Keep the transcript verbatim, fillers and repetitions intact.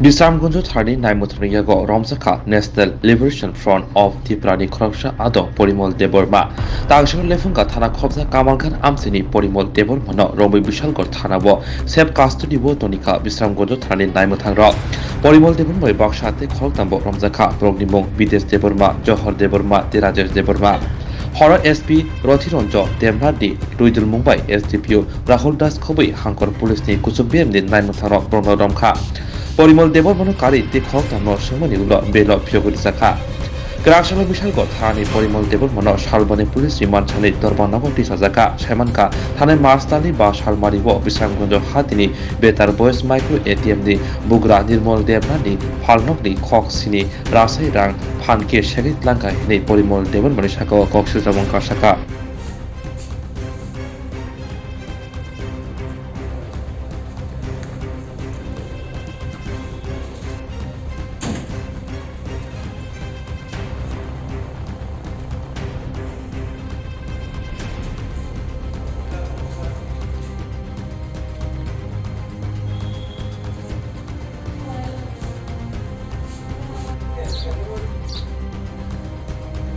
Bisramganj tharani naimwthangni yago romjakha National Liberation Front of Tripura ni khoroksa adong Porimol Debbarma. Tangsong Lephunga thana khobjak Kamalghat amchaini Porimol Debbarma no romwi Bishalgarh thana o self custody o tonikha Bisramganj tharani naimwthangrok. Porimol Debbarma bai baksa tei khoroktham bo romjakha, borokni mung Bidesh Debbarma, Johor Debbarma tei Rajesh Debbarma. Horo S P Rothiranjan Debnath ni twidulmung bai S D P O Rahul Das khobwi Hangkor police ni kuchuk biyam ni naimwthang rok borokno romkha. Porimol Debbarma no karwi tei khoroktham no swngmani ulo bail o phiyogwi rwjakha. Kwraksalo Bishalgarh thanani Porimol Debbarma no Salboni police ni mansani Dorban nogo tisajakha. Saimankha, thanai March talni ba salmari o Bisramganj hatini Betar Boys Micro A T M ni bugra Nirmol Debnath ni phalnok ni khok sini rasai rang phan khe segwi tlangkha hinwi Porimol Debbarma ni saka o kok swijak wngkha sakha.